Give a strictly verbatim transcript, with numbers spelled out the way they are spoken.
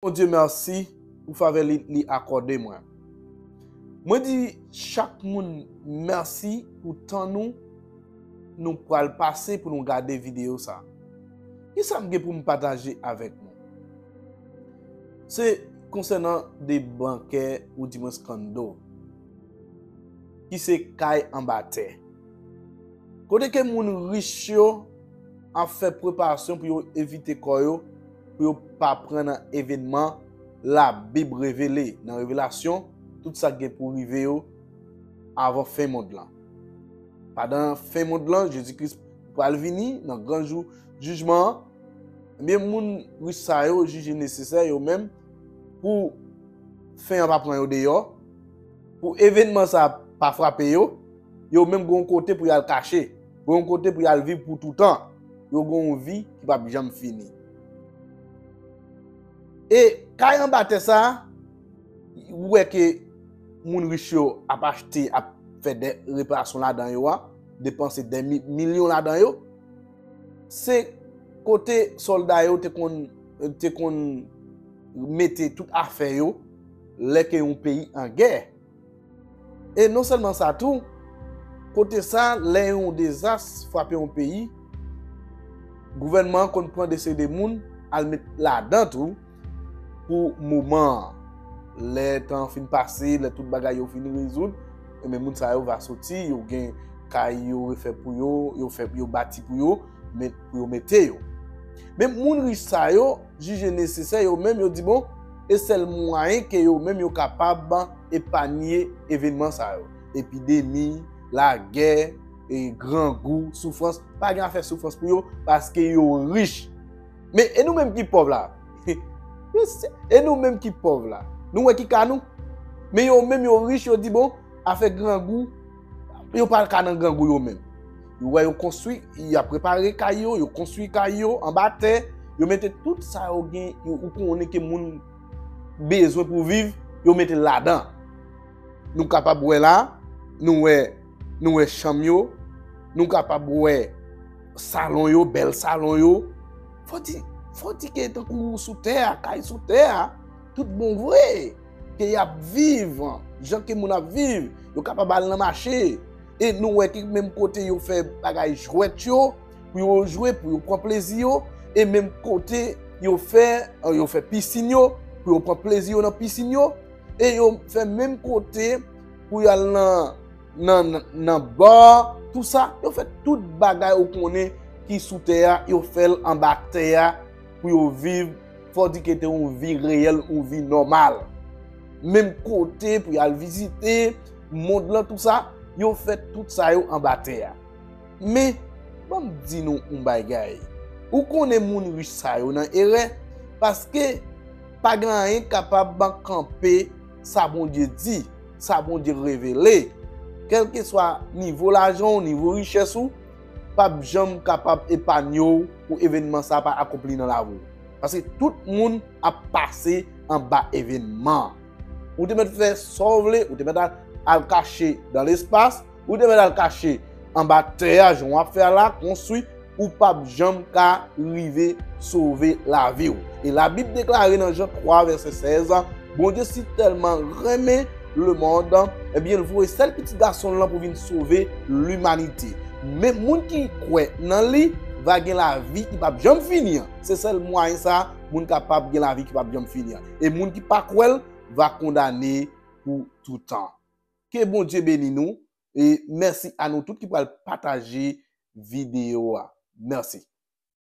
Bondye mèsi pou favè li, li akòde mwen. Mwen di chak moun mèsi pou tan nou, nou pral pase pou nou gade videyo sa. Kisa m gen pou m pataje avèk nou? Se konsènan de bankè ou dimwens kondo, ki se kay anba tè. Kote ke moun rich yo ap fè preparasyon pou yo evite kò yo, pou yo pa pran nan evènman Labib revele, nan Revelasyon, tout sa k gen pou rive yo avan fen mond lan. Pandan fen mond lan, Jezi Kris pral vini nan gran jou jijman an. Ebyen, moun rich sa yo jije nesesè yo menm pou fen an pa pran yo deyò, pou evènman sa pa frape yo, yo menm gen yon kote pou y al kache, gen yon kote pou y al viv pou toutan. Yo gen yon vi ki p ap janm fini. E kay anba tè sa a, ou wè ke moun rich yo ap achte, ap fè de reparasyon ladan yo a, depanse de mi- milyon ladan yo. Se kote sòlda yo te konn, te konn mete tout afè yo lè ke yon peyi an gè. E non sèlman sa tou, kote sa, lè yon dezas frape yon peyi, gouvènman an konn pran de seri de moun al met ladan tou pou moman an. Lè tan an fin pase, lè tout bagay yo fin rezoud, ebyen moun sa yo va soti, yo gen kay yo refè pou yo, yo fè, yo bati pou yo, met, pou yo mete yo. Men moun rich sa yo jije nesesè yo menm, yo di bon, e sèl mwayen ke yo menm yo kapab epanye evènman sa yo. Epidemi, lagè, e grangou, soufrans, pa gen afè soufrans pou yo, paske yo rich. Men e nou menm ki pòv la? E nou menm ki pòv la? Nou wè ki ka nou? Men yo menm yo rich, yo di bon, afè grangou, yo pa ka nan grangou yo menm. Yo wè yo konstwi, y ap prepare kay yo, yo konstwi kay yo anba tè, yo mete tout sa yo gen, yo, ou konnen ke moun bezwen pou viv, yo mete l ladan. Nou kapab wè la, nou wè, nou wè chanm yo, nou kapab wè salon yo, bèl salon yo. Fò di, fò di ke tankou sou tè a, kay sou tè a, tout bon vre, ke y ap viv jan ke moun ap viv, yo kapab al nan mache. E nou wè ke menm kote yo fè bagay jwèt yo, pou yo jwe, pou yo pran plezi yo, e menm kote yo fè, yo fè pisin yo, pou yo pran plezi yo nan pisin yo, e yo fè menm kote pou y al nan, nan, nan, nan ba, tou sa, yo fè tout bagay ou konnen ki sou tè a, yo fè l anba tè a pou yo viv, fò di ke te yon vi reyèl, yon vi nòmal. Menm kote pou y al vizite, mond lan, tou sa, yo fè tout sa yo anba tè a. Men, ban m di nou yon bagay. Ou konnen moun rich sa yo nan erè, paske pa gen anyen k kapab kanpe sa Bondye di, sa Bondye revele. Kèlkeswa nivo lajan w, nivo richès ou, p ap janm kapab epanye w pou evènman sa pa akonpli nan lavi w. Paske tout moun ap pase anba evènman. Ou te mèt fè sa w vle, ou te mèt al, al kache dan lespas, ou te mèt al kache anba tè a, jan w ap fè a la, konstwi, ou p ap janm ka rive sove lavi w. E Labib deklare nan Jan twa, vèsè sèz, Bondye si tèlman renmen lemonn, ebyen, l voye sèl pitit gason l lan pou vin sove limanite. Men moun ki kwè nan li va gen lavi ki p ap janm fini an. Se sèl mwayen sa moun kapab gen lavi ki p ap janm fini an. E moun ki pa kwè l va kondane pou toutan. Ke Bondye beni nou. E mèsi a nou tout ki pral pataje videyo a. Mèsi.